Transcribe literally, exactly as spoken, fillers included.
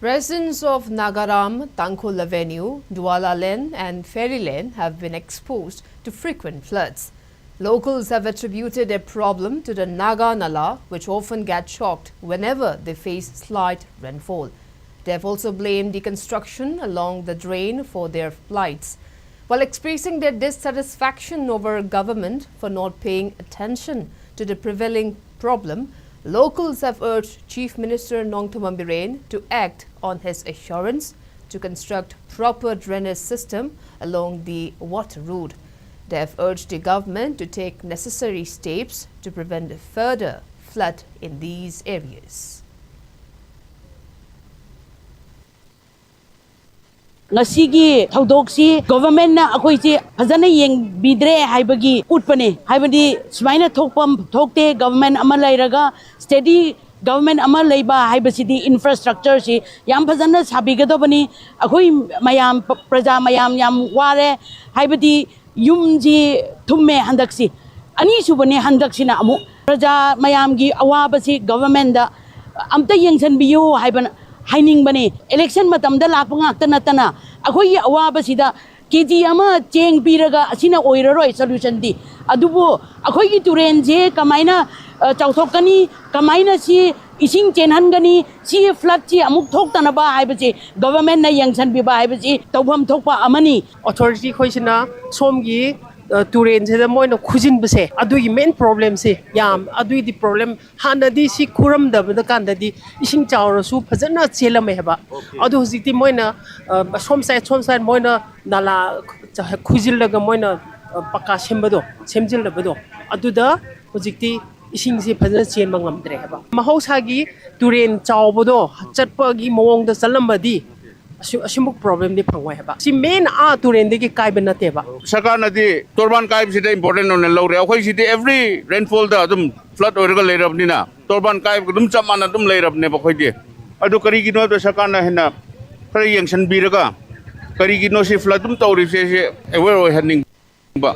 Residents of Nagaram, Tangkhul Avenue, Duala Lane, and Ferry Lane have been exposed to frequent floods. Locals have attributed a problem to the Naga Nala, which often gets choked whenever they face slight rainfall. They have also blamed the construction along the drain for their plights. While expressing their dissatisfaction over government for not paying attention to the prevailing problem, locals have urged Chief Minister Nongthymmam Biren to act on his assurance to construct proper drainage system along the water route. They have urged the government to take necessary steps to prevent further flood in these areas. ꯉꯁꯤꯒꯤ ꯊꯧꯗꯣꯛꯁꯤ ꯒꯣꯚꯔꯟꯃꯦꯟꯠꯅ ꯑꯩꯈꯣꯏꯁꯦ ꯐꯖꯅ ꯌꯦꯡꯕꯤꯗ꯭ꯔꯦ ꯍꯥꯏꯕꯒꯤ ꯎꯠꯄꯅꯦ꯫ ꯍꯥꯏꯕꯗꯤ ꯁꯨꯃꯥꯏꯅ ꯊꯣꯛꯐꯝ ꯊꯣꯛꯇꯦ꯫ Government ꯑꯃ ꯂꯩꯔꯒ, ꯁ꯭ꯇꯦꯗꯤ government ꯑꯃ ꯂꯩꯕ ꯍꯥꯏꯕꯁꯤꯗꯤ, ꯏꯟꯐ꯭ꯔꯥꯁ꯭ꯇ꯭ꯔꯛꯆꯔꯁꯤ ꯌꯥꯝ ꯐꯖꯅ ꯁꯥꯕꯤꯒꯗꯕꯅꯤ꯫ ꯑꯩꯈꯣꯏ ꯃꯌꯥꯝ, ꯄ꯭ꯔꯖꯥ ꯃꯌꯥꯝ ꯌꯥꯝ ꯋꯥꯔꯦ꯫ ꯍꯥꯏꯕꯗꯤ ꯌꯨꯝꯁꯤ ꯊꯨꯝꯃꯦ ꯍꯟꯗꯛꯁꯤ꯫ ꯑꯅꯤꯁꯨꯕꯅꯦ ꯍꯟꯗꯛꯁꯤꯅ ꯑꯃꯨꯛ꯫ ꯄ꯭ꯔꯖꯥ ꯃꯌꯥꯝꯒꯤ ꯑꯋꯥꯕꯁꯤ ꯒꯣꯚꯔꯟꯃꯦꯟꯠꯇ ꯑꯝꯇ ꯌꯦꯡꯁꯤꯟꯕꯤꯌꯨ ꯍꯥꯏꯕꯅ ꯍꯥꯏꯅꯤꯡꯕꯅꯤ꯫ ꯏꯂꯦꯛꯁꯟ ꯃꯇꯝꯗ ꯂꯥꯛꯄ ꯉꯥꯛꯇ ꯅꯠꯇꯅ, ꯑꯩꯈꯣꯏꯒꯤ ꯑꯋꯥꯕꯁꯤꯗ ꯀꯦ ꯖꯤ ꯑꯃ ꯆꯦꯡ ꯄꯤꯔꯒ ꯑꯁꯤꯅ ꯑꯣꯏꯔꯔꯣꯏ ꯁꯣꯂꯨꯁꯟꯗꯤ꯫ ꯑꯗꯨꯕꯨ ꯑꯩꯈꯣꯏꯒꯤ ꯇꯨꯔꯦꯟꯁꯦ ꯀꯃꯥꯏꯅ, ꯑ, ꯆꯥꯎꯊꯣꯛꯀꯅꯤ, ꯀꯃꯥꯏꯅ ꯁꯤ ꯏꯁꯤꯡ ꯆꯦꯟꯍꯟꯒꯅꯤ, ꯁꯤ ꯐ꯭ꯂꯗꯁꯤ ꯑꯃꯨꯛ ꯊꯣꯛꯇꯅꯕ ꯍꯥꯏꯕꯁꯤ ꯒꯣꯚꯔꯟꯃꯦꯟꯠꯅ ꯌꯦꯡꯁꯤꯟꯕꯤꯕ ꯍꯥꯏꯕꯁꯤ ꯇꯧꯐꯝ ꯊꯣꯛꯄ ꯑꯃꯅꯤ꯫ ꯑꯣꯊꯣꯔꯤꯇꯤ ꯑꯩꯈꯣꯏꯁꯤꯅ ꯁꯣꯝꯒꯤ, ꯑ, ꯇꯨꯔꯦꯟꯁꯤꯗ ꯃꯣꯏꯅ ꯈꯨꯖꯤꯟꯕꯁꯦ, ꯑꯗꯨꯒꯤ ꯃꯦꯟ ꯄ꯭ꯔꯣꯕ꯭ꯂꯦꯝꯁꯦ ꯌꯥꯝ, ꯑꯗꯨꯒꯤꯗꯤ ꯄ꯭ꯔꯣꯕ꯭ꯂꯦꯝ꯫ ꯍꯥꯟꯅꯗꯤ ꯁꯤ ꯈꯨꯔꯝꯗꯕꯗ ꯀꯥꯟꯗꯗꯤ ꯏꯁꯤꯡ ꯆꯥꯎꯔꯁꯨ ꯐꯖꯅ ꯆꯦꯜꯂꯝꯃꯦ ꯍꯥꯏꯕ꯫ ꯑꯗꯣ ꯍꯧꯖꯤꯛꯇꯤ ꯃꯣꯏꯅ, ꯑ, ꯁꯣꯝ ꯁꯥꯏꯠ ꯁꯣꯝ ꯁꯥꯏꯠ ꯃꯣꯏꯅ ꯅꯂꯥ ꯈꯨꯖꯤꯜꯂꯒ ꯃꯣꯏꯅ, ꯑ, ꯄꯀꯥ ꯁꯦꯝꯕꯗꯣ, ꯁꯦꯝꯖꯤꯜꯂꯕꯗꯣ, ꯑꯗꯨꯗ ꯍꯧꯖꯤꯛꯇꯤ ꯏꯁꯤꯡꯁꯤ ꯐꯖꯅ ꯆꯦꯟꯕ ꯉꯝꯗ꯭ꯔꯦ ꯍꯥꯏꯕ꯫ ꯃꯍꯧꯁꯥꯒꯤ ꯇꯨꯔꯦꯟ ꯆꯥꯎꯕꯗꯣ ꯆꯠꯄꯒꯤ ꯃꯑꯣꯡꯗ ꯆꯠꯂꯝꯕꯗꯤ ꯑꯁꯤ-, ꯑꯁꯤꯃꯨꯛ ꯄ꯭ꯔꯣꯕ꯭ꯂꯦꯝꯗꯤ ꯐꯪꯉꯣꯏ ꯍꯥꯏꯕ꯫ ꯁꯤ ꯃꯦꯟ ꯑꯥ ꯇꯨꯔꯦꯟꯗꯒꯤ ꯀꯥꯏꯕ ꯅꯠꯇꯦꯕ꯫ ꯁꯔꯀꯥꯔꯅꯗꯤ ꯇꯣꯔꯕꯥꯟ ꯀꯥꯏꯕꯁꯤꯗ ꯏꯝꯄꯣꯔꯇꯦꯟ ꯑꯣꯏꯅ ꯂꯧꯔꯦ꯫ ꯑꯩꯈꯣꯏꯁꯤꯗꯤ ꯑꯦꯚ꯭ꯔꯤ ꯔꯦꯟꯐꯣꯜꯗ ꯑꯗꯨꯝ ꯐ꯭ꯂꯠ ꯑꯣꯏꯔꯒ ꯂꯩꯔꯕꯅꯤꯅ, ꯇꯣꯔꯕꯥꯟ ꯀꯥꯏꯕꯒ ꯑꯗꯨꯝ ꯆꯞ ꯃꯥꯟꯅ ꯑꯗꯨꯝ ꯂꯩꯔꯕꯅꯦꯕ ꯑꯩꯈꯣꯏꯗꯤ꯫ ꯑꯗꯨ ꯀꯔꯤꯒꯤꯅꯣ ꯍꯥꯏꯕꯗ ꯁꯔꯀꯥꯔꯅ ꯍꯦꯟꯅ ꯈꯔ ꯌꯦꯡꯁꯤꯟꯕꯤꯔꯒ, ꯀꯔꯤꯒꯤꯅꯣ ꯁꯤ ꯐ꯭ꯂꯠ ꯑꯗꯨꯝ ꯇꯧꯔꯤꯕꯁꯦ, ꯁꯤ ꯑꯦꯋꯦꯌꯔ ꯑꯣꯏꯍꯟꯅꯤꯡꯕ꯫